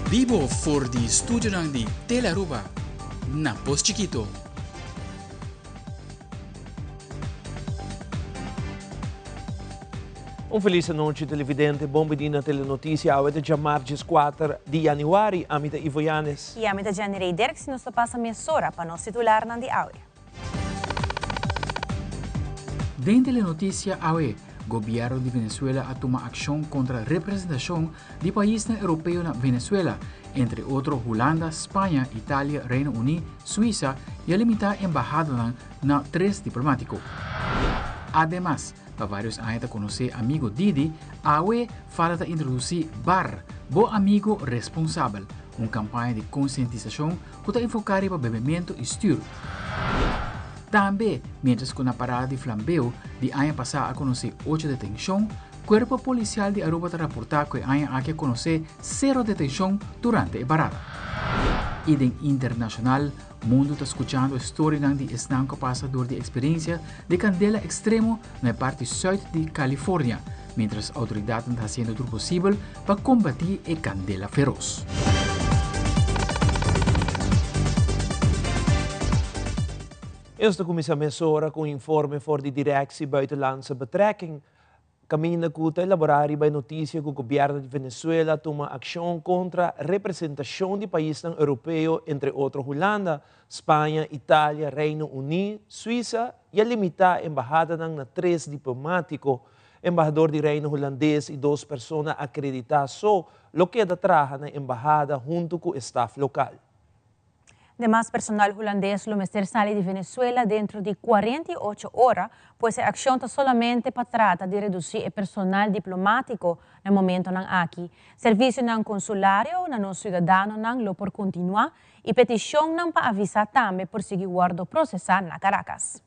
Bibo for di studionan di Telearuba na Pos Chikito. Un felis anochi televidente, bon bini na Telenoticia. Awe ta djamar 14 di januari. Ami ta Ivo Yanes. I ami ta Jenny Rey Dirks i nos ta pasa mesora pa nos titularnan di awe. Den Telenoticia awe, Gobierno di Venezuela a tuma accion contra representacion di paisnan Europeo na Venezuela, entre otro Hulanda, Spaña, Italia, Reino Uni, Suiza y a limita embahadanan na tres diplomatico. Ademas, pa varios aña ta conoce amigo Didi, awe Fada ta introduci Bar, Bo Amigo Responsabel, un campaña di concientisacion cu ta enfoca riba bebemento y stuur. Tambe, mientras cu na parada di flambeo di aña pasa a conoce ocho detencion, Cuerpo Policial di Aruba ta raporta cu e aña aki a conoce cero detencion durante e parada. Y den internacional, mundo ta scuchando e storianan di esnan cu a pasa door di experiencia di candela extremo na e parti zuid di California, mientras autoridadnan ta haciendo tur posibel pa combati e candela feroz. Nos ta cuminsa mesora cu un informe for di Directie Buitenlandse Betrekking, caminda cu ta elabora riba e noticia cu gobierno di Venezuela a tuma accion contra representacion di paisnan Europeo, entre otro Hulanda, Spaña, Italia, Reino Uni, Suiza y a limita embahadanan na tres diplomatico. Embahador di Reino Hulandes y dos persona acredita so lo keda traha na embahada hunto cu e staf local. Demas personal Hulandes lo mester sali di Venezuela dentro di 48 ora, pues e accion ta solamente pa trata di reduci e personal diplomatico na momentonan aki. Servicionan consulario na nos ciudadanonan lo por continua y peticionnan pa visa tambe por sigui wordo procesa na Caracas.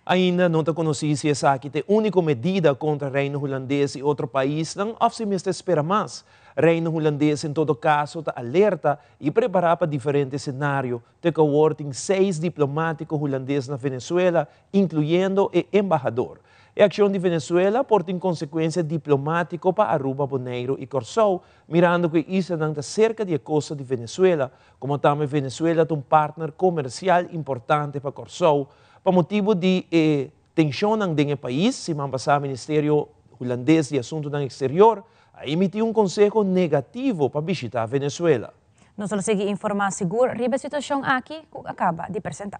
Ainda no ta conoci si esaki ta e unico medida contra Reino Hulandes y otro paisnan of si mester spera mas. Reino Hulandes en todo caso ta alerta y prepara pa diferente scenario. Te cu awor tin seis diplomatico Hulandes na Venezuela, incluyendo e embahador. E accion di Venezuela por tin consecuencia diplomatico pa Aruba, Boneiro y Corsou, mirando cu e islanan ta cerca di e costa di Venezuela, como tambe Venezuela ta un partner comercial importante pa Corsou. Pa motibo di e tensionnan den e pais, siman pasa Ministerio Hulandes di Asuntonan Exterior a emiti un conseho negativo pa bishita Venezuela. Nos lo sigui informa sigur riba e situacion aki cu a caba di presenta.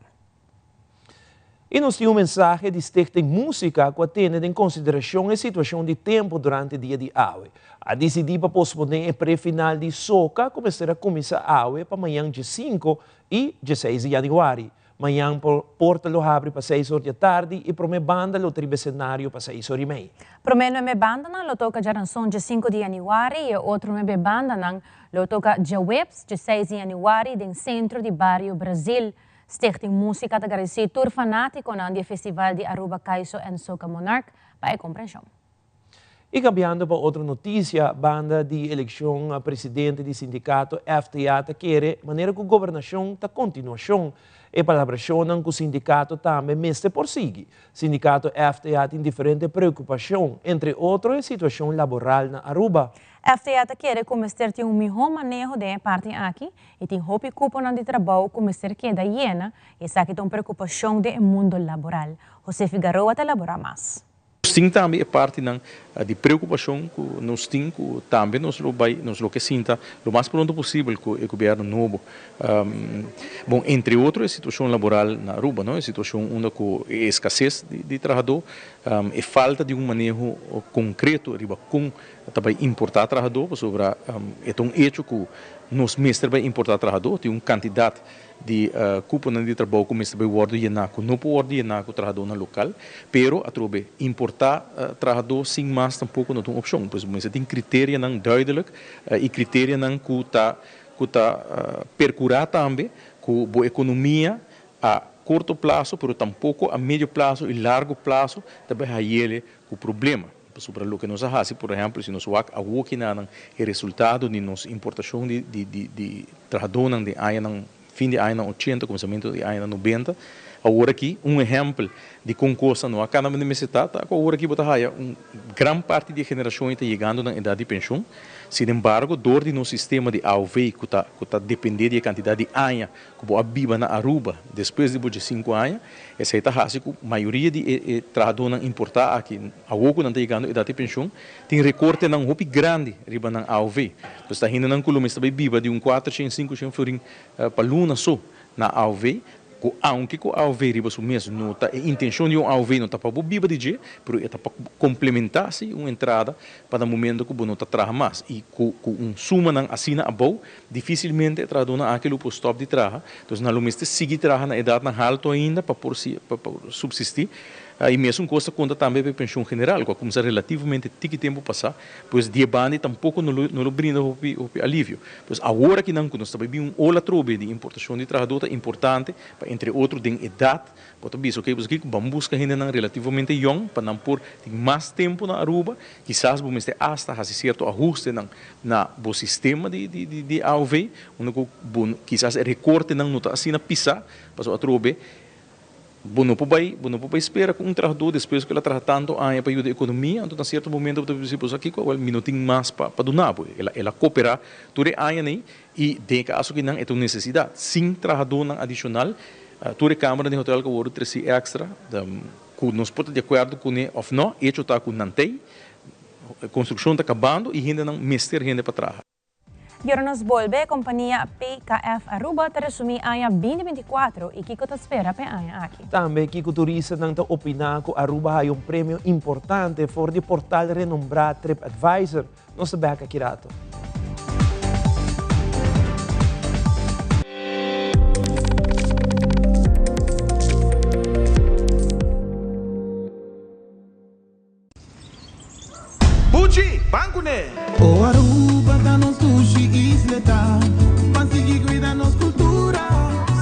Y nos tin un mensahe di Stichting Musica cu a tene den consideracion e situacion di tempo durante dia di awe. A dicidi pa pospone e pre-final di Soca cu mester a cuminsa awe pa mañan 5 y 16 di januari. Mañan porta lo habri pa 6 or di atardi y prome banda lo ta riba escenario pa 6 or y mei. Prome nuebe bandanan lo toca diaranson 5 di januari y otro nuebe bandanan lo toca diahuebs 6 di januari den centro di Bario Brasil. Stichting Musica ta agradeci tur fanaticonan di Festival di Aruba Caiso en Soca Monarch pa e comprension. Y cambiando pa otro noticia, banda di eleccion presidente di sindicato FTA ta kere manera cu gobernacion ta continuacion. E palabracionnan cu sindicato tambe mester por sigui. Sindicato FTA tin diferente preocupacion, entre otro e situacion laboral na Aruba. FTA ta kere cu mester tin un miho maneho den e parti aki y tin hopi cuponan di trabou cu mester keda yena y esaki ta un preocupacion den mundo laboral. José Figueroa ta elabora mas. Nos tin tambe e partinan di preocupacion cu nos tin cu tambe nos lo bay, nos lo ke sinta lo mas pronto posibel cu e gobierno nobo. Bon, entre otro e situacion laboral na Aruba, no? E situacion unda cu e escasez di trahador, e falta di un maneho concreto riba con ta bay importa trahador, pasobra e ta un hecho cu nos mester bay importa trahador, tin un cantidad di cuponan di trabou cu mester bay wordo yena cu no por wordo yena cu trahadornan local, pero atrobe importa trahador sin mas tampoco no ta un opcion. Pues mester tin criterianan duidelijk y criterianan cu ta percura tambe cu bo economia a corto plazo, pero tampoco a medio plazo y largo plazo tambe hayele cu problema. Sobre loke nos a haci, por ehempel, si nos wak awokinan e resultado di nos importacion di trahadornan di aña fin di aña 80, cuminsamento di aña 90, Awor aki, un ehèmpel di kon kosnan no a kana manera mester ta, ta ku awor aki bo ta haya un gran parti di e generashon ei ta yegando nan edat di penshon. Sinembargo, dor di nos sistema di aov ku ta ku ta dependé di e kantidat di aña ku bo a biba na Aruba despues di bo diesinku aña, esei ta hasi ku mayoria di e e trahadónan importá aki, awor ku nan ta yegando edat di penshon, tin rekortenan hopi grandi riba nan aov. Pues ta hendenan ku lo mester bai biba di un kuatershen, sinkushen florin pa luna so na aov, ku aunke ku aov riba su mes no ta e intenshon di un aov no ta pa bo biba di dje, pero e ta pa komplementá si un entrada pa na momento ku bo no ta traha mas. I ku ku un sumanan asina abou, difisilmente e trahadónan aki lo por stòp di traha. Entonces nan lo mester sigui traha na edatnan haltu ainda pa por si pa por supsistí. I mesun kos ta konta tambe pa e penshon general ku a kuminsá relativamente tiki tempu pasá, pues di e banda ei tampoko no lo no lo brinda hopi hopi alivio. Pues awor akinan ku nos ta bai bin un ola atrobe di importashon di trahadó ta importante pa entre otro den edat bo ta bisa oke pues kiko ban buska hendenan relativamente yòn pa nan por tin mas tempu na Aruba, kisas bo mester asta hasi sierto ahustenan na bo sistema di di di di aov unda ku bo kisas e rekortenan no ta asina pisá pasobra atrobe Bo no por bai, bo no por bai spera ku un trahadó despues ku el a traha tantu aña pa yuda ekonomia, anto na sierto momento bo ta bisa bo sa kiko, awel mi no tin mas pa pa duna bo. El a el a koperá tur e añanan ei i den e kaso kinan e ta un nesesidat. Sin trahadónan adishonal, tur e kambernan di hotel ku a wòrdu tresí èkstra, ku nos por ta di akuerdo kuné òf nò, echo ta ku nan t'ei, konstrukshon ta kabando i hendenan mester hende pa traha. Y ora nos bolbe, compania PKF Aruba ta resumi aña 2024 y kico ta spera p'e aña aki. Tambe kico turistanan ta opina cu Aruba haya un premio importante for di portal renombrá TripAdvisor. Nos ta bek aki rato. Buchi, ban kuné! O Aruba ta nos dushi isleta, ban sigui cuida nos cultura,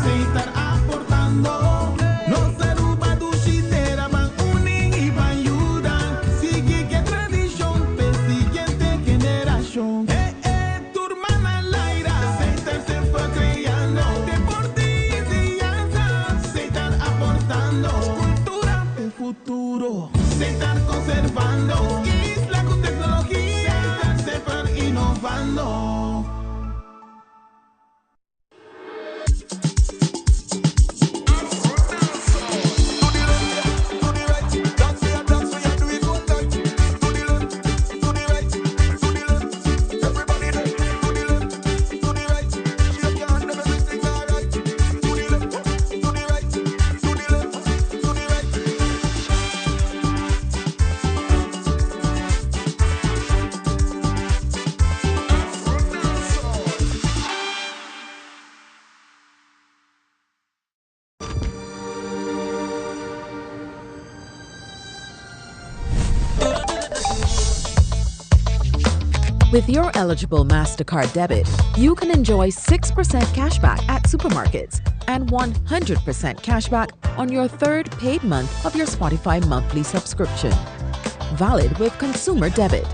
Setar aportando. Nos Aruba dushi tera, ban uni y ban yuda, sigui ke tradicion p'e siguiente generacion. E e tur man al aire, Setar semper creando, deporte y enseñanza, Setar aportando, cultura p'e futuro. Setar conservando isla cu tecnologia. Setar semper innovando. With your eligible MasterCard debit, you can enjoy 6% cashback at supermarkets and 100% cashback on your third paid month of your Spotify monthly subscription. Valid with consumer debit.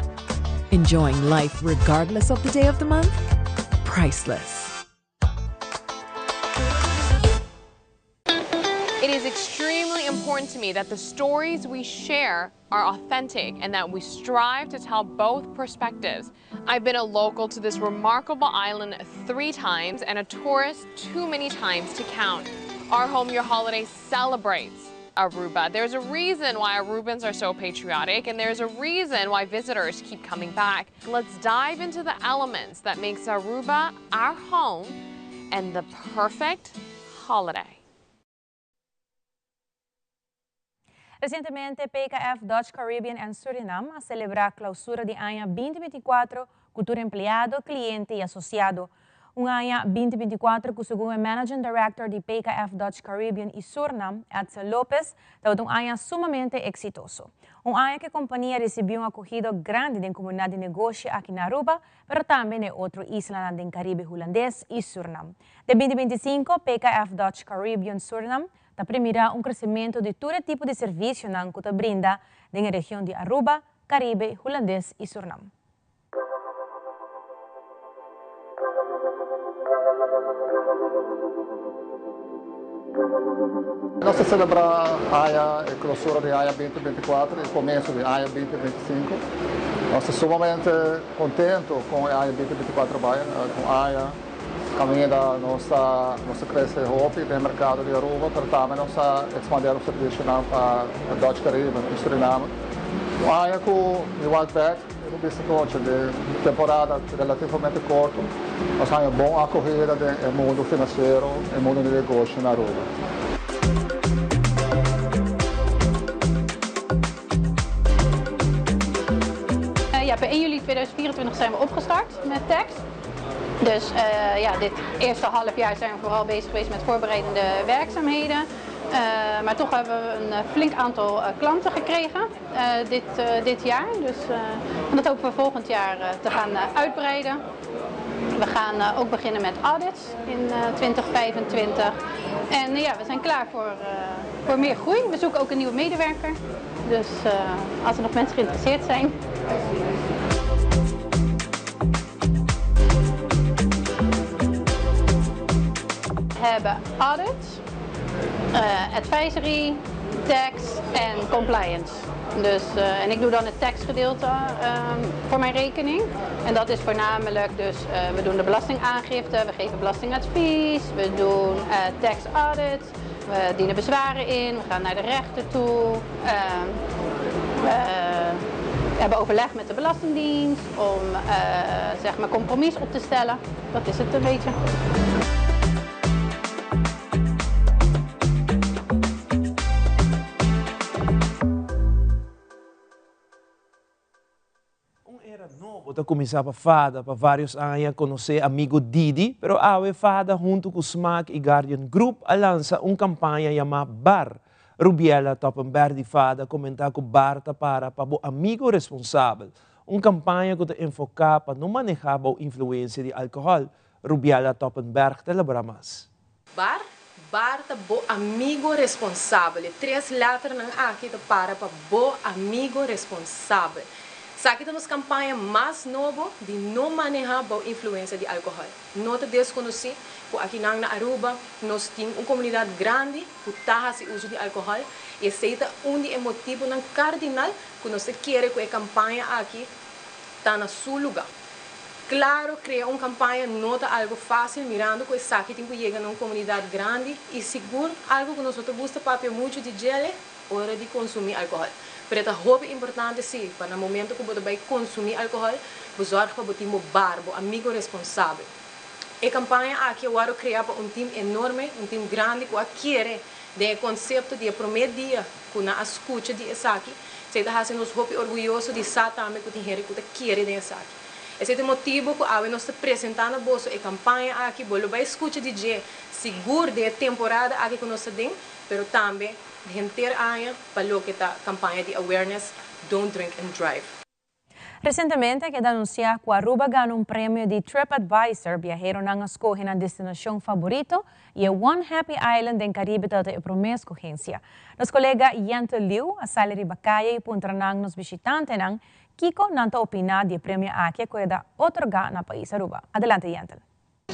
Enjoying life regardless of the day of the month? Priceless. It is extremely important to me that the stories we share are authentic and that we strive to tell both perspectives. I've been a local to this remarkable island three times and a tourist too many times to count. Our Home Your Holiday celebrates Aruba. There's a reason why Arubans are so patriotic and there's a reason why visitors keep coming back. Let's dive into the elements that makes Aruba our home and the perfect holiday. Recientemente PKF Dutch Caribbean and Suriname a celebra clausura di aña 2024 cu tur empleado, cliente y asociado. Un aña 2024 cu segun e Managing Director di PKF Dutch Caribbean y Suriname, Edsel Lopez, tabata un aña sumamente exitoso. Un aña cu e compania a ricibi un acogido grandi den comunidad di negoshi aki na Aruba, pero tambe na e otro islanan den Caribe Hulandes y Suriname. Den 2025, PKF Dutch Caribbean Suriname Ta premira un crecemento di tur e tipo di servicionan cu ta brinda den e region di Aruba, Caribe, Hulandes y Surnam. Nos ta celebra aña e clausura di aña 2024 y comienzo di aña 2025. Nos ta sumamente contento con e aña 2024 bay, un aña caminda nos ta nos a crece hopi den mercado di Aruba, pero tambe nos a expande nos servicionan pa Dutch Caribbean y Suriname. Un aña cu mi wak bek, mi por bisa cu den temporada relativamente corto nos haña bon acogida den e mundo financiero, e mundo di negoshi na Aruba. Ja, per 1 juli 2024 zijn we opgestart met tax. Dus ja, dit eerste half jaar zijn we vooral bezig geweest met voorbereidende werkzaamheden. Maar toch hebben we een flink aantal klanten gekregen dit jaar. Dus en dat hopen we volgend jaar te gaan uitbreiden. We gaan ook beginnen met audits in 2025. En ja, we zijn klaar voor meer groei. We zoeken ook een nieuwe medewerker. Dus als er nog mensen geïnteresseerd zijn. We hebben audits, advisory, tax en compliance. Dus, en ik doe dan het taxgedeelte voor mijn rekening. En dat is voornamelijk dus, we doen de belastingaangifte, we geven belastingadvies, we doen tax audits, we dienen bezwaren in, we gaan naar de rechter toe. We hebben overleg met de Belastingdienst om zeg maar compromis op te stellen. Dat is het een beetje. Un era nobo ta kuminsá pa Fada. Pa vários aña konosé amigu Didi, pero awe Fada huntu ku Smaak i Guardian Group a lansa un kampaña yamá Bar. Rubiela Toppenberg di Fada komentá ku Bar ta para pa bo amigu responsabel, un kampaña ku ta enfoká pa no manehá bou influensia di alkohòl. Rubiela Toppenberg ta elaborá mas. Bar, Bar ta bo amigo responsabel. E tres letternan aki ta para pa bo amigo responsabel. Esaki ta nos campaña mas nobo di no maneha bou influencia di alcohol. No ta desconoci cu akinan na Aruba nos tin un comunidad grandi cu ta haci uzo di alcohol y esey ta un di e motibonan cardinal cu nos ta kere cu e campaña aki ta na su luga. Claro, crea un campaña no ta algo facil mirando cu esaki tin cu yega na un comunidad grandi y sigur algo cu nos no ta gusta papia mucho di djele ora di consumi alcohol. Pero e ta hopi importante si pa na momento cu bo ta bay consumi alcohol bo zorg pa bo tin bo bar, bo amigo responsabel. E campaña aki a wordo crea pa un team enorme, un team grandi cu a kere den e concepto di e prome dia cu nan a scucha di esaki. Esey ta haci nos hopi orguyoso di sa tambe cu tin hende cu ta kere den esaki. Esey ta e motibo cu awe nos ta presenta na boso e campaña aki. Bo lo bay scucha di dje sigur den e temporada aki cu nos ta den, pero tambe henter aña pa loke ta campaña di awareness Don't Drink and Drive. Resientemente a keda anunsiá ku Aruba gana un premio di TripAdvisor, biaheronan a skohe nan destinashon faborito i e One Happy Island den Karibe tabata e promé skohensia. Nos kolega Yentl Liu a sali riba kaya i puntra nan nos bishitantenan kiko nan ta opiná di e premio aki a keda otorgá na pais Aruba. Adelante Yentl.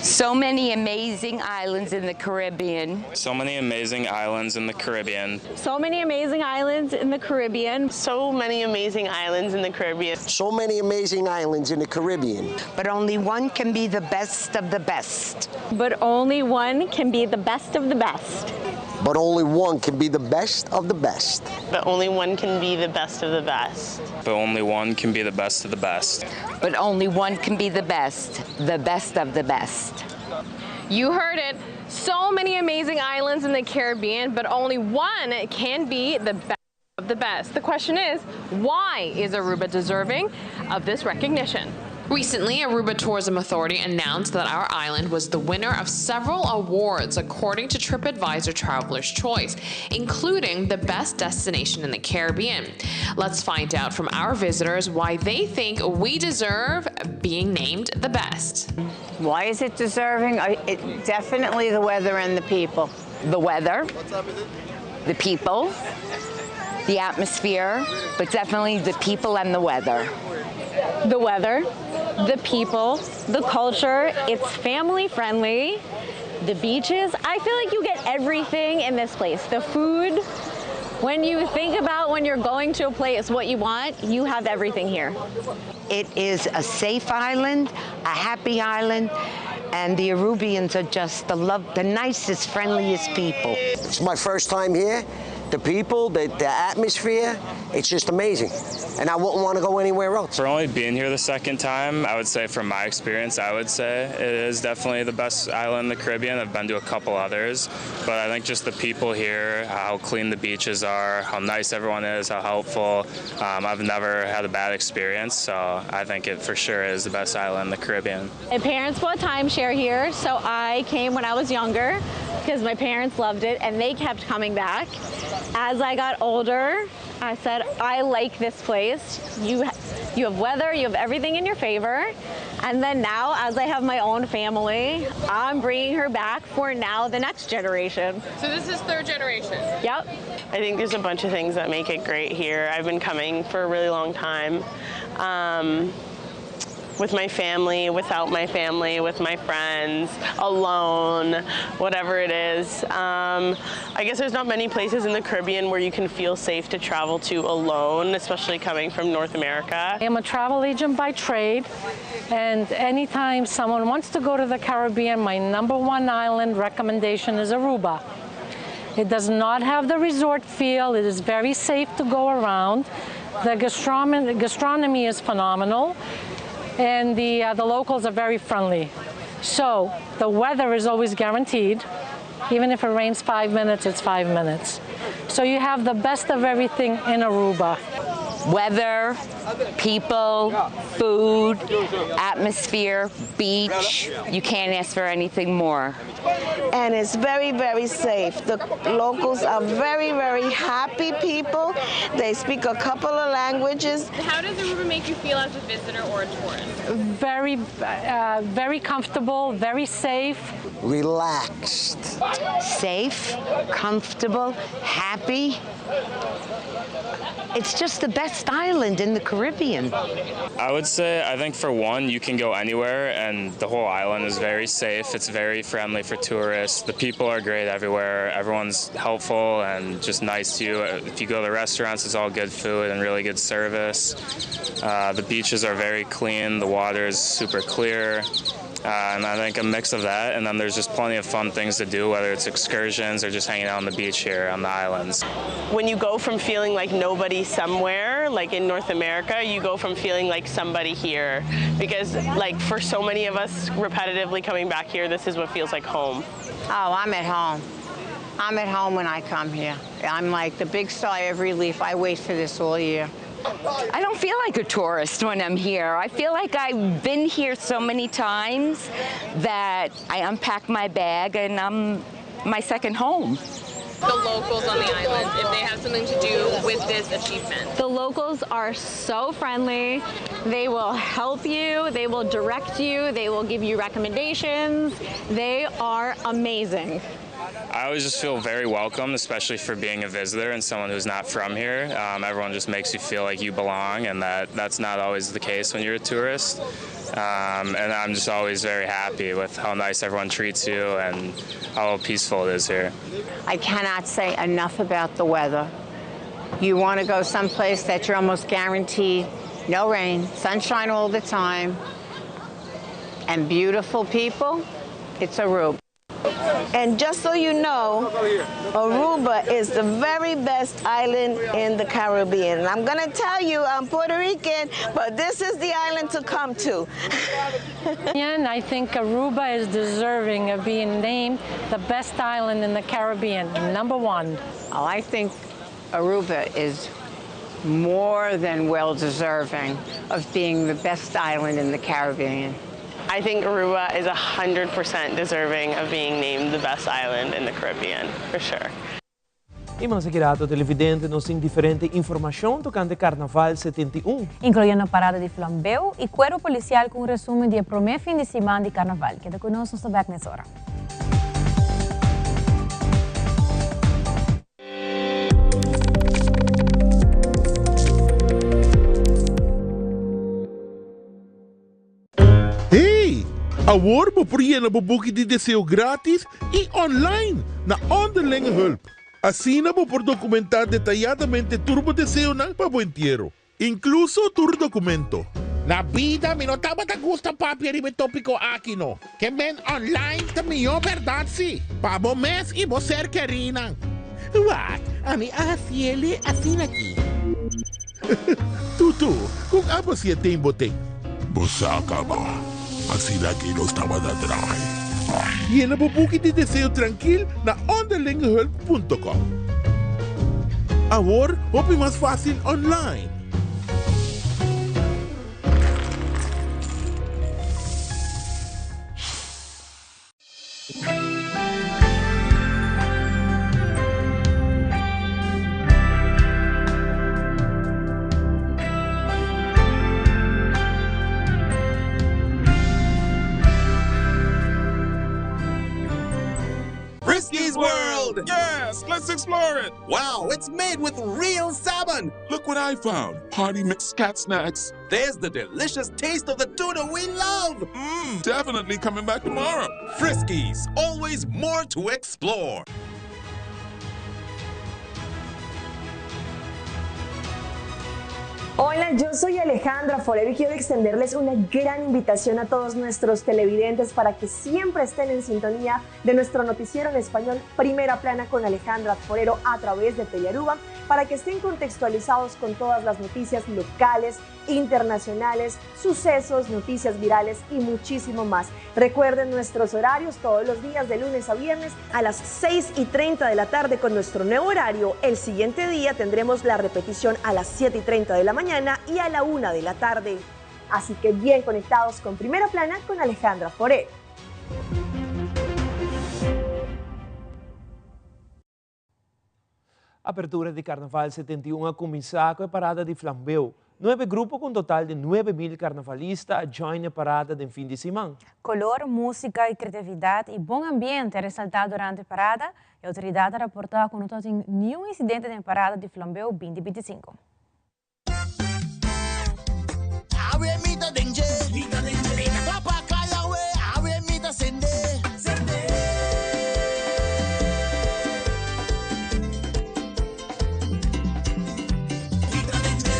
So many amazing islands in the Caribbean. So many amazing islands in the Caribbean. So many amazing islands in the Caribbean. So many amazing islands in the Caribbean. So many amazing islands in the Caribbean. But only one can be the best of the best. But only one can be the best of the best. But only one can be the best of the best. But only one can be the best of the best. But only one can be the best of the best. But only one can be the best, the best of the best. You heard it. So many amazing islands in the Caribbean, but only one can be the best of the best. The question is, why is Aruba deserving of this recognition? Recently, Aruba Tourism Authority announced that our island was the winner of several awards according to TripAdvisor Traveler's Choice, including the best destination in the Caribbean. Let's find out from our visitors why they think we deserve being named the best. Why is it deserving? Definitely the weather and the people. The weather, the people, the atmosphere, but definitely the people and the weather. The weather, the people, the culture, it's family friendly, The beaches. I feel like you get everything in this place. The food. When you think about when you're going to a place, what you want, you have everything here. It is a safe island, a happy island, and the Arubians are just the love, the nicest, friendliest people. It's my first time here. The people, the, the atmosphere, it's just amazing. And I wouldn't want to go anywhere else. For only being here the second time, I would say from my experience, I would say it is definitely the best island in the Caribbean. I've been to a couple others, but I think just the people here, how clean the beaches are, how nice everyone is, how helpful. Um, I've never had a bad experience, so I think it for sure is the best island in the Caribbean. My parents bought timeshare here, so I came when I was younger because my parents loved it and they kept coming back. As I got older, I said, I like this place. You, you have weather, you have everything in your favor. And then now, as I have my own family, I'm bringing her back for now the next generation. So this is third generation? Yep. I think there's a bunch of things that make it great here. I've been coming for a really long time. Um, with my family, without my family, with my friends, alone, whatever it is. Um, I guess there's not many places in the Caribbean where you can feel safe to travel to alone, especially coming from North America. I'm a travel agent by trade, and anytime someone wants to go to the Caribbean, my number one island recommendation is Aruba. It does not have the resort feel. It is very safe to go around. The gastronomy, gastronomy is phenomenal and the, uh, the locals are very friendly. So the weather is always guaranteed. Even if it rains five minutes, it's five minutes. So you have the best of everything in Aruba. Weather, people, food, atmosphere, beach. You can't ask for anything more. And it's very, very safe. The locals are very, very happy people. They speak a couple of languages. How does Aruba make you feel as a visitor or a tourist? Very, uh, very comfortable, very safe. Relaxed. Safe, comfortable, happy. It's just the best island in the Caribbean. I would say, I think for one, you can go anywhere and the whole island is very safe. It's very friendly for tourists. The people are great everywhere. Everyone's helpful and just nice to you. If you go to restaurants, it's all good food and really good service. Uh, the beaches are very clean. The water is super clear. Uh, and I think a mix of that, and then there's just plenty of fun things to do, whether it's excursions or just hanging out on the beach here on the islands. When you go from feeling like nobody somewhere, like in North America, you go from feeling like somebody here. Because like for so many of us repetitively coming back here, this is what feels like home. Oh, I'm at home. I'm at home when I come here. I'm like the big sigh of relief. I wait for this all year. I don't feel like a tourist when I'm here. I feel like I've been here so many times that I unpack my bag and I'm my second home. The locals on the island, if they have something to do with this achievement. The locals are so friendly. They will help you, they will direct you, they will give you recommendations. They are amazing. I always just feel very welcome, especially for being a visitor and someone who's not from here. Um, everyone just makes you feel like you belong, and that that's not always the case when you're a tourist. Um, and I'm just always very happy with how nice everyone treats you and how peaceful it is here. I cannot say enough about the weather. You want to go someplace that you're almost guaranteed no rain, sunshine all the time, and beautiful people, it's Aruba. And just so you know, Aruba is the very best island in the Caribbean. And I'm going to tell you, I'm Puerto Rican, but this is the island to come to. and I think Aruba is deserving of being named the best island in the Caribbean, number one. Oh, I think Aruba is more than well deserving of being the best island in the Caribbean. I think Aruba is 100% deserving of being named the best island in the Caribbean, for sure. I mas aki rato televidente nos tin diferente informashon tokante Karnaval 71. Inkluyendo parada di flambeu i kuerpo polisial ku un resumen di e promé fin di siman di Karnaval. Keda ku nos, nos ta bèk mesora. Hey! Awor bo por yena bo buki di deseo gratis y online na Onderlinge Hulp. Asina bo por documenta detayadamente tur bo deseonan pa bo entiero, incluso tur documento. Na bida mi no tabata gusta papia riba e tópiko aki no. Ke men online ta mihó bèrdat si, pa bo mes i bo ser kerínan. Wak, ami a hasiele asina aki. Tutu, kon abo si e ten bo ten? Bo sa kaba, asina aki nos tabata draai. Yena bo buki di deseo trankil na onderlingehulp punto com. Awor hopi mas fásil online. Friskies World! Yes, let's explore it! Wow, it's made with real salmon! Look what I found! Party mix cat snacks. There's the delicious taste of the tuna we love! Mmm, definitely coming back tomorrow. Friskies, always more to explore. Hola, yo soy Alejandra Forero y quiero extenderles una gran invitación a todos nuestros televidentes para que siempre estén en sintonía de nuestro noticiero en español Primera Plana con Alejandra Forero a través de Telearuba para que estén contextualizados con todas las noticias locales, internacionales, sucesos, noticias virales y muchísimo más. Recuerden nuestros horarios todos los días de lunes a viernes a las 6 y 30 de la tarde con nuestro nuevo horario. El siguiente día tendremos la repetición a las 7 y 30 de la mañana y a la 1 de la tarde. Así que bien conectados con Primera Plana con Alejandra Forero. Apertura di Carnaval 71 a cuminsa cu e parada di flambeu. Nuebe grupo cu un total di 9000 carnavalista a join e parada den fin di siman. Color, musica y creatividad y bon ambiente a resalta durante e parada. E autoridad a raporta cu no tabatin niun incidente den e parada di flambeu binti binticinco. Awe mi ta den dje. Mi ta den dje. Mi ta topa kaya we. Awe mi ta sende. Sende. Mi ta den dje.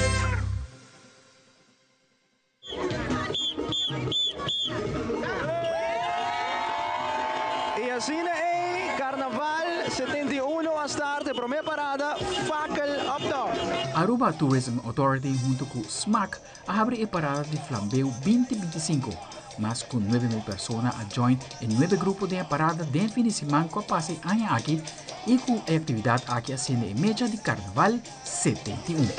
Y asina ey Carnaval 71 a start e prome parada Fakkel op top. Aruba Tourism Authority hunto cu smac a habri e parada di Flambeu 2025. Mas cu 9000 persona a join e nuebe grupo den e parada den fin di siman cu a pasa e aña aki y cu e actividad aki a sende e mecha di Carnaval 71.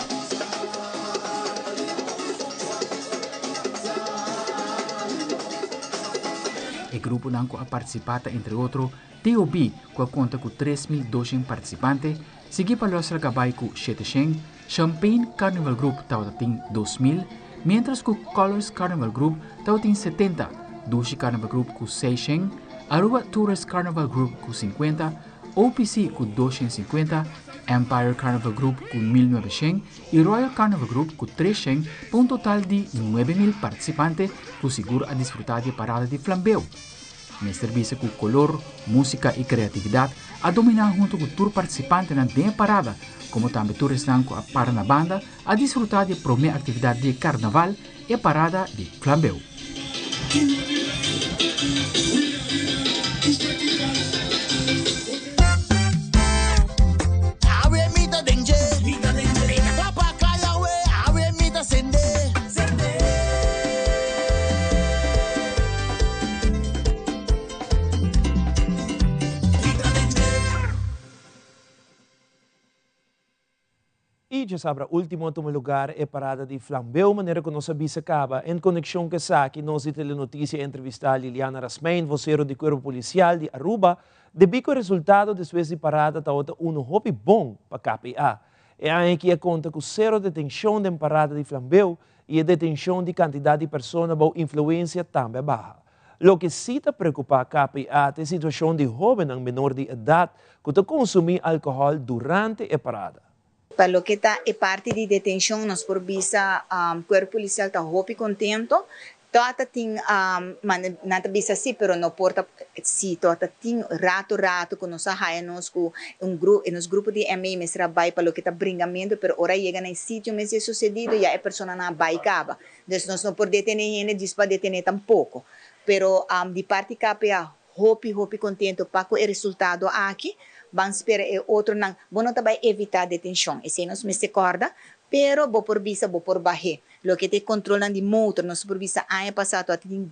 E gruponan ku a partisipá ta entre otro TOB ku a konta ku 3.200 partisipante, sigui pa Los Ragabay ku 700, Champagne Carnival Group tabata tin 2.000, miéntras ku Colors Carnival Group tabatin 70, Dushi Carnival Group ku 600, Aruba Tourist Carnival Group ku 50, OPC ku 250, Empire Carnival Group ku 1900 i Royal Carnival Group ku 300 pa un total di 9000 partisipante ku sigur a disfrutá di e parada di flambeu. Mester bisa ku kolor, músika i kreatividat a dominá huntu ku tur partisipantenan den e parada, komo tambe tur esnan ku a para na banda a disfrutá di e promé aktividat di e karnaval, e parada di flambeu. Awe mi ta den dje. Mi ta den dje. Mi ta topa kaya we. Awe mi ta sende. Sende. Mi ta den dje. I djasabra ultimo a tuma lugar e parada di flambeu manera ku nos a bisa kaba. En konekshon ku esaki nos di Telenotisia a entrevistá Liliana Rasmijn, vosero di Kuerpo Polisial di Aruba, debí ku e resultado despues di parada tabata unu hopi bon pa KPA. E aña aki a konta ku sero detenshon den parada di flambeu i e detenshon di kantidat di persona bou influensia tambe a baha. Loke sí ta preokupá KPA ta e situashon di hóbennan menor di edat ku ta konsumí alkohòl durante e parada. Pa loke ta e parti di detenshon nos por bisa Kuerpo Polisial ta hopi kontento. Tòg ta tin, nan ta bisa si, pero no por ta si tòg ta tin rato rato ku nos a haya nos ku un gru nos grupo di ME mester a bai pa loke ta bringamentu, pero ora a yega na e sitio mes di e susedido ya e personanan a bai kaba. Dus nos no por detené hende djis pa detené tampoko. Pero di parti KPA hopi hopi kontento pa ku e resultado aki. Ban spera e otronan. Bo no ta bai evitá detenshon, esei nos mester kòrda, pero bo por bisa bo por bah'é. Loke ta e kontrolnan di motor, nos por bisa aña pasá tabata tin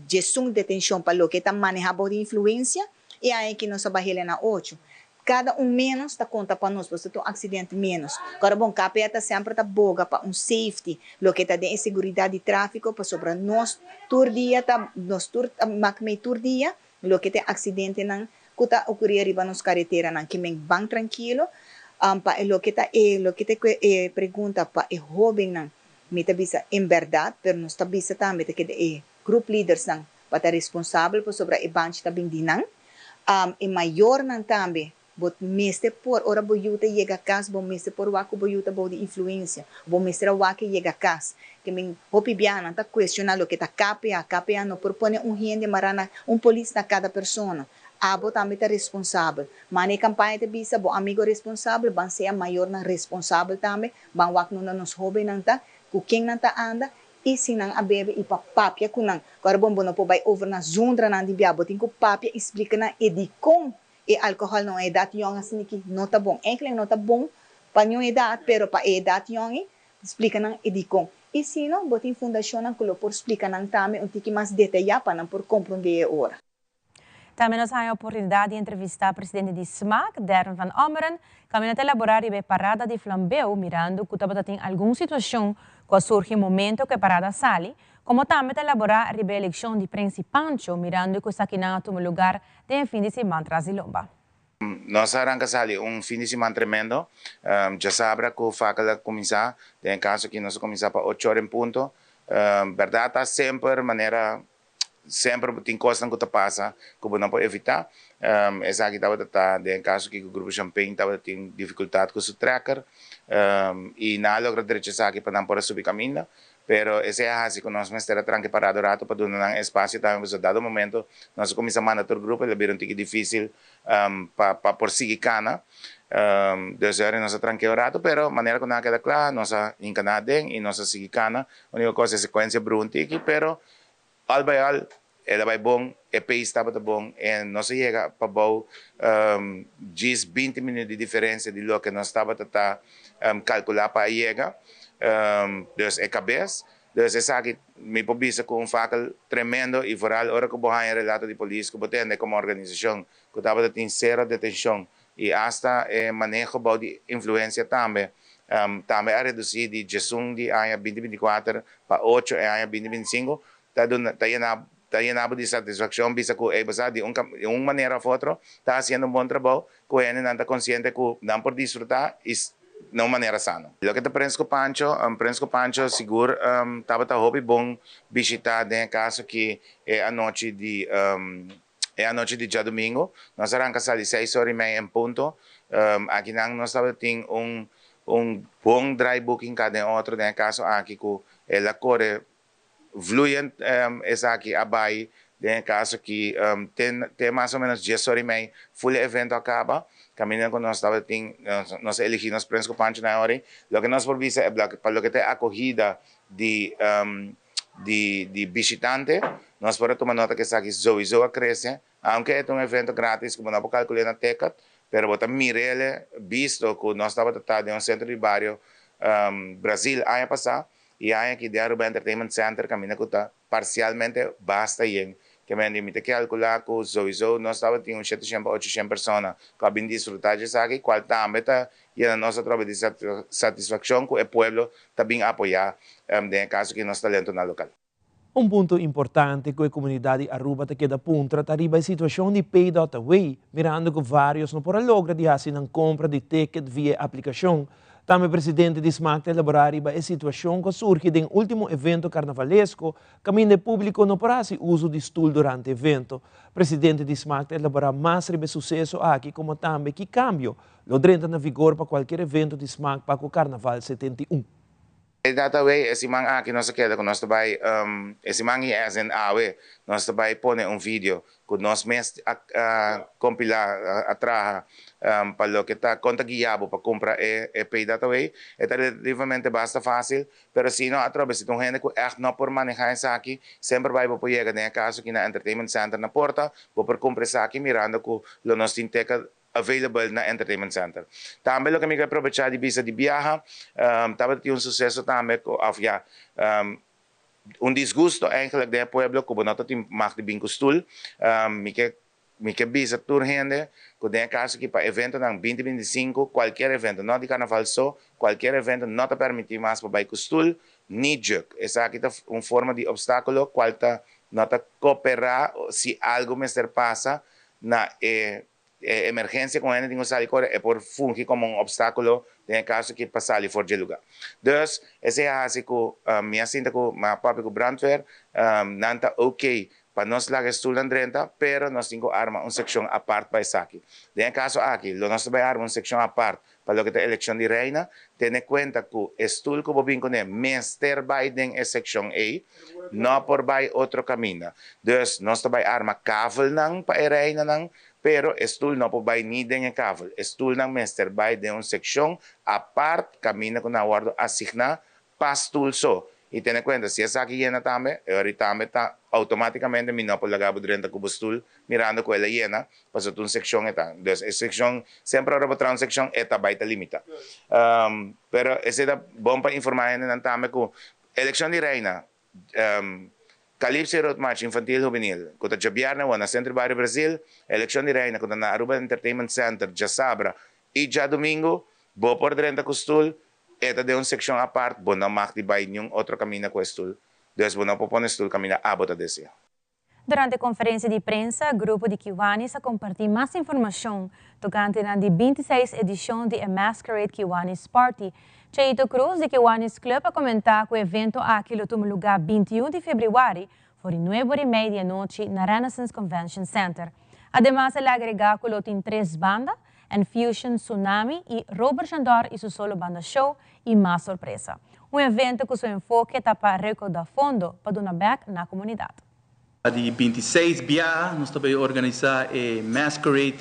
diesun detenshon pa loke ta manehá bou di influensia i aña aki nos a bah'é na ocho. Kada un ménos ta konta pa nos, pasobra ta un aksidente ménos. Kòrda bon, KPA ta semper ta boga pa un safety, loke ta den e seguridat di tráfiko, pasobra nos tur dia ta, nos tur ta mak mei tur dia loke ta e aksidentenan ku ta okurí riba nos kareteranan. Ke men ban trankilo. Pa e loke ta e loke ta e pregunta pa e hóbennan, mi ta bisa en bèrdat, pero nos ta bisa tambe ta keda e group leadersnan pa ta responsabel pasobra e banchi ta bin di nan. E mayornan tambe, bo mester por, ora bo yu ta yega kas, bo mester por wak ku bo yu ta bou di influensia. Bo mester a wak e yega kas. Ke men hopi biaha nan ta kuestioná loke ta KPA. KPA no por pone un hende mará na, un polis na kada persona. Abo tambe ta responsabel. Mane e kampaña ta bisa, bo amigo responsabel, ban sea mayornan responsabel tambe, ban wak nunda nos hóbennan ta, ku ken nan ta anda, I si nan a bebe i pa papia ku nan. Ku ora bon bo no por bai over na zundra nan di bia. Bo tin ku papia i splika nan e dikon e alkohòl na un edat yòn asin'aki no ta bon. Enkele no ta bon pa niun edat, pero pa e edat yòn ei, splika nan e dikon. I si no, bo tin fundashonnan ku lo por splika nan tambe un tiki mas detayá pa nan por komprondé e ora. Tambe nos haña oportunidat di entrevistá presidente di smaak, Derwin van Ommeren, kaminda ta elaborá riba e parada di flambeu mirando ku tabata tin algun situashon ku a surgi momento ku e parada a sali, komo tambe ta elaborá riba e elekshon di Prens i Pancho mirando ku esakinan a tuma lugar den e fin di siman tras di lomba. Nos a ranka sali un fin di siman tremendo. Djasabra ku fakel a kuminsá, den e kaso aki nos a kuminsá pa ocho ora en punto. Bèrdat ta semper manera Semper bo tin kosnan ku ta pasa ku bo no por evitá. Esaki tabata ta den e kaso aki ku Grupo Champagne tabata tin difikultat ku su trekker i nan a logra drecha esaki pa nan por a subi kaminda. Pero esei a hasi ku nos mester a tranka e parada un ratu pa duna nan espasio tambe pasobra dado momento nos a kuminsá manda tur grupo el a bira un tiki difísil pa pa por sigui kana. Dus ora nos a trank'é un ratu pero manera ku nan a keda kla nos a hinka nan aden i nos a sigui kana. Úniko kos e sekuensia brua un tiki pero Al by al, el a bai bon, e pace tabata bon en nos a yega pabou djis binti minuut di diferencia di loke nos tabata ta calcula pa a yega. Dus e cabes. Dus esaki mi por bisa cu un fakel tremendo y vooral ora cu bo haya relato di polis cu bo tende como organisacion cu tabata tin cero detencion y hasta e maneho bou di influencia tambe tambe a reduci di djesun di aña binti binti kuater pa ocho e aña binti binti sinku ta duna ta yena ta yena bo di satisfaccion bisa cu ey bo sa di un di un manera of otro ta haciendo un bon trabou cu hendenan ta consciente cu nan por disfruta y na un manera sano. Loke ta Prins cu Pancho, Prins cu Pancho sigur tabata hopi bon bishita den e caso ki e anochi di E anochi di djadumingu, nos a ranka sali seis ora i mei en punto. Akinan nos tabata tin un un bon dry booking ka den otro, den e kaso aki ku el a kore vloeiend esaki a bai den e kaso ki te te mas o menos dies ora i mei ful e evento a kaba. Kaminda ku nos tabata tin nos a eligi nos Prins ku Pancho na e ora ei. Loke nos por bisa e pa loke ta e akohida di di di bishitante, nos por a tuma nota ku esaki souiso a krese, aunke e ta un evento gratis ku bo no por kalkul'é na ticket, pero bo ta mir'el bisto ku nos tabata ta den un sentro di bario Brazil aña pasá i aña aki den Aruba Entertainment Center kaminda ku ta parsialmente basta yen. Ke men di mi ta kalkulá ku souiso nos tabatin un shete shen pa ocho shen persona ku a bin disfrutá dje esaki, kual tambe ta Yena nos atrobe di satisfakshon ku e pueblo ta bin apoyá den e kaso ki nos talentonan lokal. Un punto importante ku e komunidat di Aruba ta keda puntra ta riba e situashon di Pay dot Away, mirando ku vários no por a logra di hasi nan kompra di ticket via e aplikashon. Tambe presidente di smaak ta elaborá riba e situashon ku a surgi den último evento karnavalesko kaminda e públiko no por hasi uso di stul durante evento. Presidente di smaak ta elaborá mas riba e suseso aki komo tambe ki kambio Lo drenta na vigor pa kualkier evento di smak pa ku Karnaval 71. E data wey, e siman aki nos a keda ku nos ta bai, e siman i as in awe, nos ta bai pone un video ku nos mes a kompilá, a traha pa loke ta kon ta guia bo pa kumpra e e pay data wey. E ta relativamente basta fásil, pero si no atrobe si ta un hende ku ègt no por manehá esaki, semper bai bo por yega den e kaso aki na Entertainment Center na porta, bo por kumpra esaki mirando ku lo nos tin teka available na Entertainment Center. Tambe loke mi ke aprobecha di bisa di biaha, tabata tin un suceso tambe cu, of ya, un disgusto eigenlijk den e pueblo cu bo no ta tin mag di bin cu stoel. Mi ke mi ke bisa tur hende cu den e caso aki pa eventonan binti 25, cualkier evento, no di carnaval so, cualkier evento no ta permiti mas pa bay cu stoel ni juk. Esaki ta un forma di obstaculo cual ta no ta coopera si algo mester pasa na e E emergencia cu hende tin cu sali core e por fungi como un obstaculo den e caso ki pa sali for dje lugar. Dus, esey a haci cu mi a sinta cu mi a papia cu brandweer, nan ta ok pa nos laga e stoelnan drenta, pero nos tin cu arma un seccion apart pa esaki. Den e caso aki, lo nos ta bay arma un seccion apart pa loke ta eleccion di reina, tene cuenta cu e stoel cu bo bin cune mester bay den e seccion ey, no por bay otro caminda. Dus nos ta bay arma kavelnan pa e reinanan, pero e stoel no por bay ni den e kavel. E stoelnan mester bay den un seccion apart caminda cu nan a wordo asigna Pa stoel so. I tene kuenta, si esaki yena tambe, e ora tambe ta outomátikamente mi no por laga bo drenta ku bo stoel mirando ku el a yena, pasobra ta un sekshon e ta. Dus e sekshon, semper ora bo traha un sekshon, e ta bai ta limitá. Pero esei ta bon pa informá hendenan tambe ku elekshon di reina, Calypso i Road March Infantil Hubenil, ku ta djabièrnè awor na Sentro Bario Brasil, elekshon di reina ku ta na Aruba Entertainment Center djasabra i djadumingu, bo por drenta ku stoel. E ta den un sekshon apart, bo no mag di bai niun otro kaminda ku e stul, dus bo no por pone stul kaminda abo ta desea. Durante konferensia di prensa, grupo di Kiwanis a kompartí mas informashon tokante nan di 26 edishon di e Masquerade Kiwanis Party. Cheito Cruz di Kiwanis Club a komentá ku e evento aki lo tuma lugá 21 di febrüari for di nuebe ora i mei di anochi na Renaissance Convention Center. Ademas el a agregá ku lo tin tres banda, And Fusion Tsunami y Robert Jandor y su solo banda show y mas sorpresa. Un evento cu su enfoke ta pa recauda fondo pa duna bek na comunidad. Di 26 biaha nos ta bay organisa e Masquerade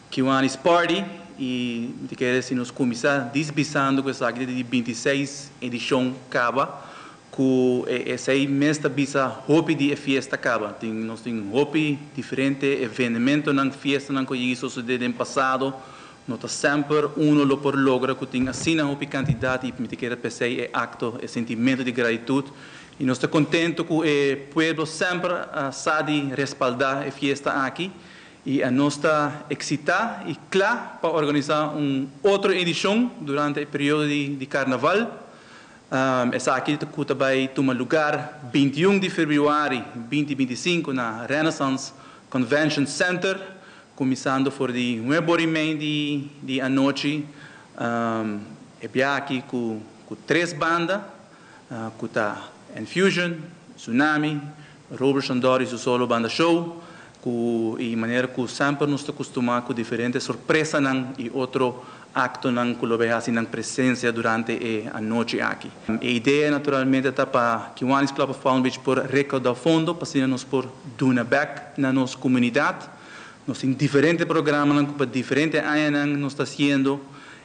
Kiwanis Party y mi ta kere si nos cuminsa disbisando cu esaki ta di 26 edicion caba Ku e esei mes ta bisa hopi di e fiesta kaba. Tin nos tin hopi diferente evenementonan, fiestanan ku a yegi sosodé den pasado. No ta semper uno lo por logra ku tin asina hopi kantidat i mi ta kere p'esei e akto, e sentimentu di gratitut. I nos ta kontentu ku e pueblo semper a sa di respaldá e fiesta aki i a nos ta eksitá i kla pa organisá un otro edishon durante e periodo di karnaval. Esaki ku ta bai tuma lugar 21 di febrüari 2025 na Renaissance Convention Center, kuminsando for di nuebe ora i mei di di anochi. E bia aki ku ku tres banda ku ta Enfusion, Tsunami, Robert Shandor i su solo banda show, ku i manera ku semper nos ta kustumá ku diferente sorpresanan i otro aktonan ku lo bai hasi nan presensia durante e anochi aki. E idea naturalmente ta pa Kiwanis Club of Palm Beach por rekoudá fondo pa asina nos por duna bèk na nos komunidat. Nos tin diferente programanan ku pa diferente añanan nos ta hasiendo.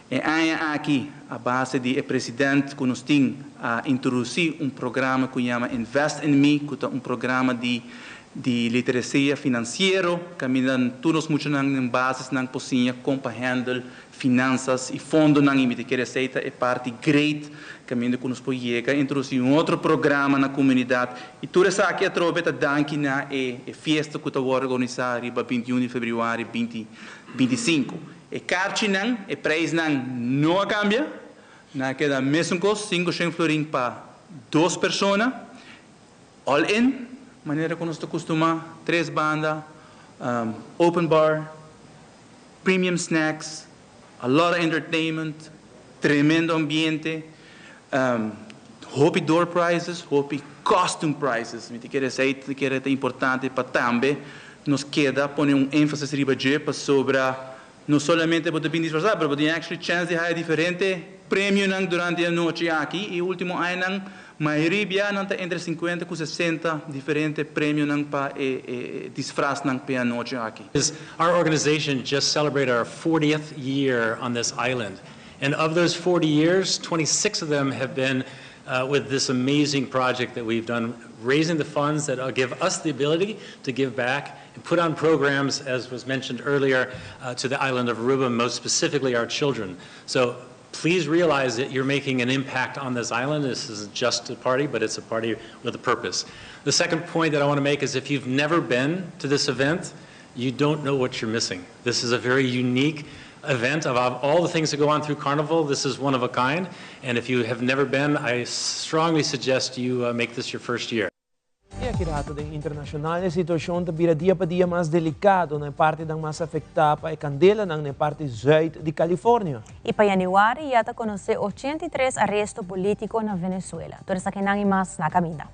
E aña aki a base di e president ku nos tin a introdusí un programa ku yama Invest in Me ku ta un programa di di literasia finansiero kaminda tur nos muchanan den basisnan por siña kon pa handle finansas i fondonan i mi ta kere esei ta e parti great kaminda ku nos por yega introdusí un otro programa na komunidat i tur esaki atrobe ta danki na e e fiesta ku ta wòrdu organisá riba 21 di febrüari 2025. E karchinan, e prijsnan no a kambia, nan a keda mesun kos, sinku shen florin pa dos persona, all in, manera ku nos ta kustumá, tres banda, open bar, premium snacks, a lot of entertainment, tremendo ambiente, hopi door prizes, hopi costume prizes, mi ta kere esei ta kere ta importante pa tambe nos keda pone un énfasis riba dje pasobra no solamente bo ta bin disfrasá pero bo tin actually chèns di haya diferente. premionan durante e anochi aki y ultimo añanan mayoria bia nan ta entre 50 cu 60 diferente premionan pa e e disfraznan pa e anochi aki. Our organization just celebrated our 40th year on this island and of those 40 years, 26 of them have been uh, with this amazing project that we've done, raising the funds that uh, give us the ability to give back and put on programs, as was mentioned earlier, uh, to the island of Aruba, most specifically our children. So please realize that you're making an impact on this island. This isn't just a party, but it's a party with a purpose. The second point that I want to make is if you've never been to this event, you don't know what you're missing. This is a very unique event of all the things that go on through Carnival. This is one of a kind. And if you have never been, I strongly suggest you uh, make this your first year. I aki rato den internashonal e situashon ta bira dia pa dia mas delikado na e partinan mas afektá pa e kandelanan na e parti zùit di California. I pa yanüari ya ta konosé 83 aresto polítiko na Venezuela. Tur esakinan i mas na kaminda.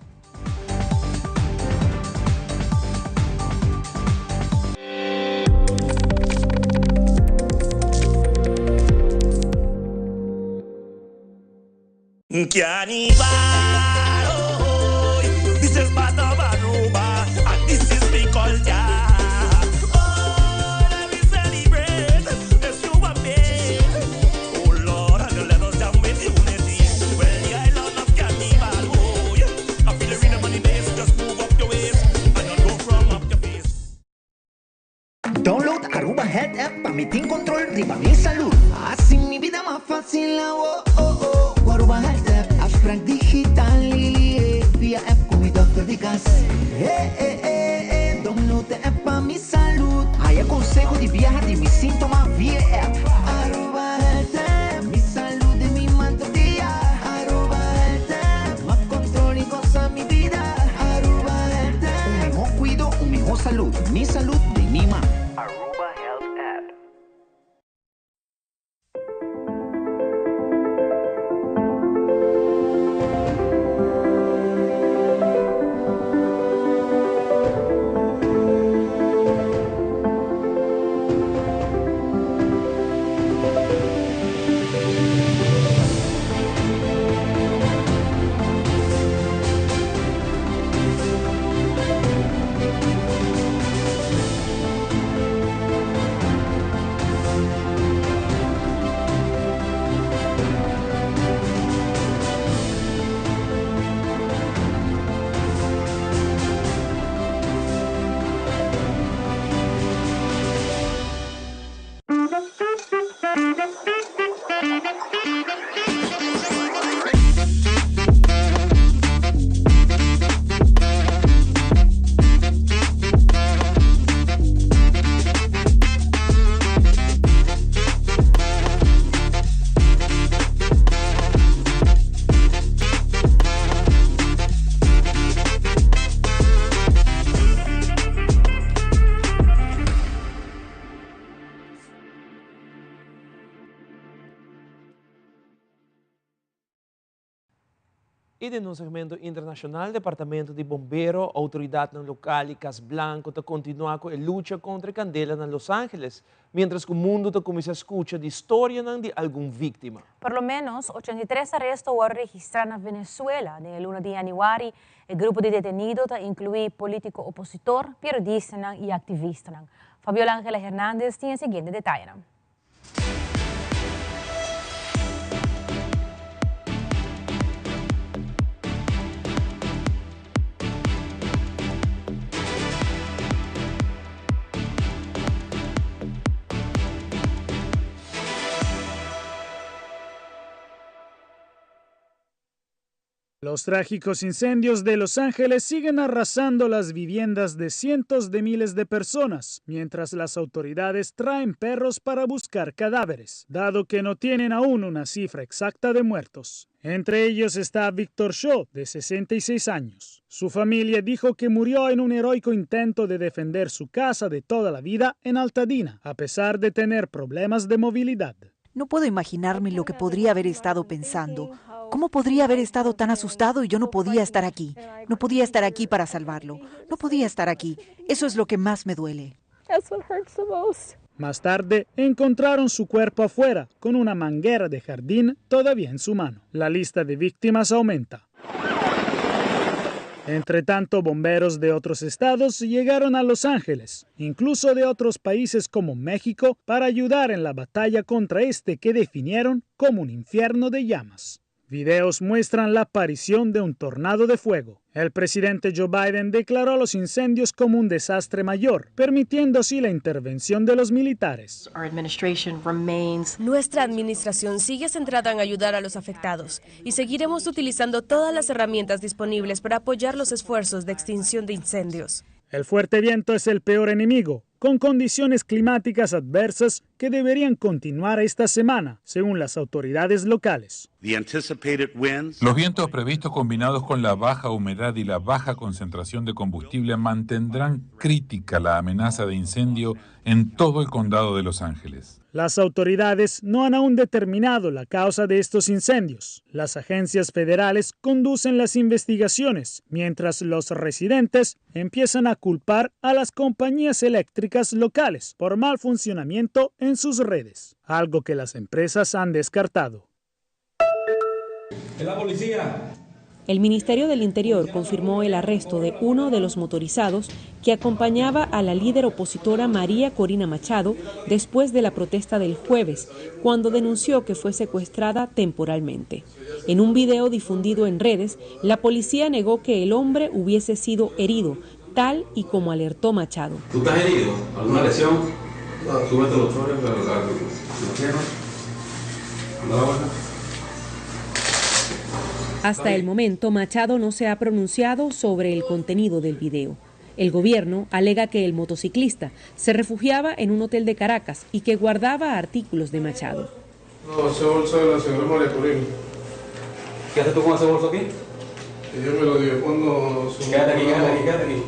Download Aruba Health App pa mi tin control riba mi salud. Haci mi bida mas facil awo oh oh cu Aruba Health App. Afspraak digital via app cu mi dokter di cas. Eh eh eh eh download e app pa mi salud. Haya conseho di biaha di mi sintoma via e app. Aruba Health App, mi salud den mi man tur dia. Aruba Health App, mas control y goza mi bida. Aruba Health App. Un miho cuido, un miho salud. Mi salud den mi man. Aruba Health App. I den nos segmento internashonal, Departamento di Bombero, outoridatnan lokal i Kas Blanko ta kontinuá ku e lucha kontra e kandela na Los Angeles, miéntras ku mundu ta kuminsá skucha di storianan di algun víktima. Por lo ménos 83 aresto a wòrdu registrá na Venezuela den e luna di yanüari. E grupo di detenido ta inkluí polítiko opositor, periodistanan i aktivistanan. Fabiola Angela Hernandez tin e siguiente detayenan. Los trágicos incendios de Los Ángeles siguen arrasando las viviendas de cientos de miles de personas, mientras las autoridades traen perros para buscar cadáveres, dado que no tienen aún una cifra exacta de muertos. Entre ellos está Víctor Shaw, de 66 años. Su familia dijo que murió en un heroico intento de defender su casa de toda la vida en Altadena, a pesar de tener problemas de movilidad. No puedo imaginarme lo que podría haber estado pensando. ¿Cómo podría haber estado tan asustado y yo no podía estar aquí? No podía estar aquí para salvarlo. No podía estar aquí. Eso es lo que más me duele. Más tarde encontraron su cuerpo afuera con una manguera de jardín todavía en su mano. La lista de víctimas aumenta. Entre tanto, bomberos de otros estados llegaron a Los Ángeles, incluso de otros países como México, para ayudar en la batalla contra este que definieron como un infierno de llamas. Videos muestran la aparición de un tornado de fuego. El presidente Joe Biden declaró los incendios como un desastre mayor, permitiendo así la intervención de los militares. Nuestra administración sigue centrada en ayudar a los afectados y seguiremos utilizando todas las herramientas disponibles para apoyar los esfuerzos de extinción de incendios. El fuerte viento es el peor enemigo, con condiciones climáticas adversas que deberían continuar esta semana, según las autoridades locales. Los vientos previstos combinados con la baja humedad y la baja concentración de combustible mantendrán crítica la amenaza de incendio en todo el condado de Los Ángeles. Las autoridades no han aún determinado la causa de estos incendios. Las agencias federales conducen las investigaciones, mientras los residentes empiezan a culpar a las compañías eléctricas locales por mal funcionamiento en sus redes, algo que las empresas han descartado. Es la policía. El Ministerio del Interior confirmó el arresto de uno de los motorizados que acompañaba a la líder opositora María Corina Machado después de la protesta del jueves, cuando denunció que fue secuestrada temporalmente. En un video difundido en redes, la policía negó que el hombre hubiese sido herido, tal y como alertó Machado. ¿Tú estás herido? ¿Alguna lesión? No. Súbete los chores, pero la pierna. Da la vuelta. Hasta el momento, Machado no se ha pronunciado sobre el contenido del video. El gobierno alega que el motociclista se refugiaba en un hotel de Caracas y que guardaba artículos de Machado. No, ese bolso de la señora María Corina. ¿Qué haces tú con ese bolso aquí? Ella me lo dio cuando... Quédate aquí, quédate aquí, quédate aquí.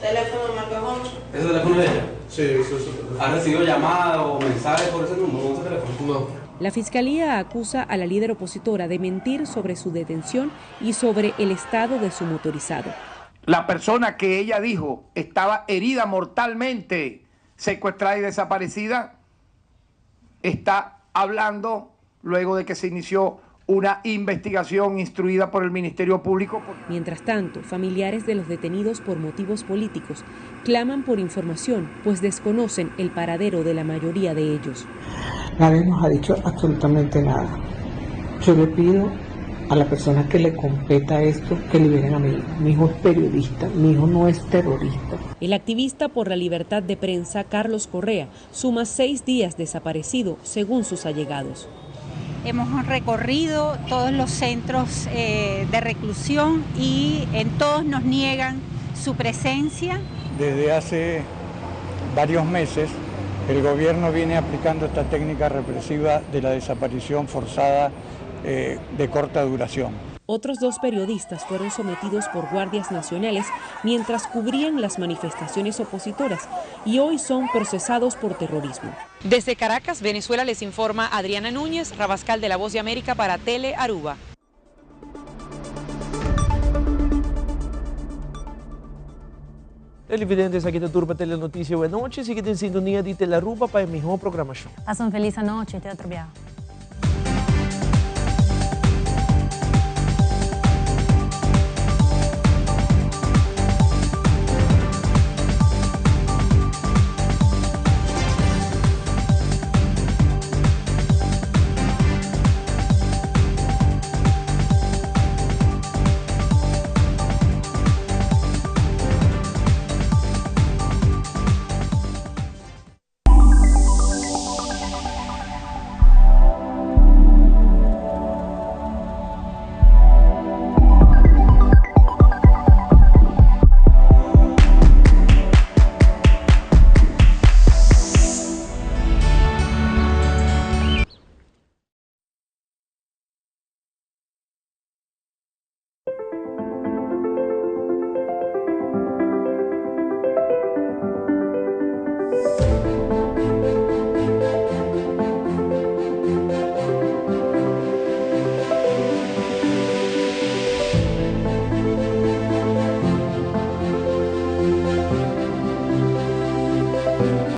Teléfono marca ¿Ese teléfono de ella? Sí, ese es su teléfono. ¿Has recibido llamadas o mensajes por ese número, ese teléfono? No. La fiscalía acusa a la líder opositora de mentir sobre su detención y sobre el estado de su motorizado. La persona que ella dijo estaba herida mortalmente, secuestrada y desaparecida, está hablando luego de que se inició una investigación instruida por el Ministerio Público. Mientras tanto, familiares de los detenidos por motivos políticos claman por información, pues desconocen el paradero de la mayoría de ellos. Nadie nos ha dicho absolutamente nada. Yo le pido a la persona que le competa esto que liberen a mi hijo. Mi hijo es periodista, mi hijo no es terrorista. El activista por la libertad de prensa, Carlos Correa, suma 6 días desaparecido, según sus allegados. Hemos recorrido todos los centros de reclusión y en todos nos niegan su presencia. Desde hace varios meses el gobierno viene aplicando esta técnica represiva de la desaparición forzada de corta duración. Otros 2 periodistas fueron sometidos por guardias nacionales mientras cubrían las manifestaciones opositoras y hoy son procesados por terrorismo. Desde Caracas, Venezuela, les informa Adriana Núñez, Rabascal de La Voz de América para Tele Aruba. Televidentes, aki ta tur pa Telenoticia Buenochi. Sigui den sintonia di Telearuba pa e miho programacion. Pasa un feliz anochi, te otro biaha.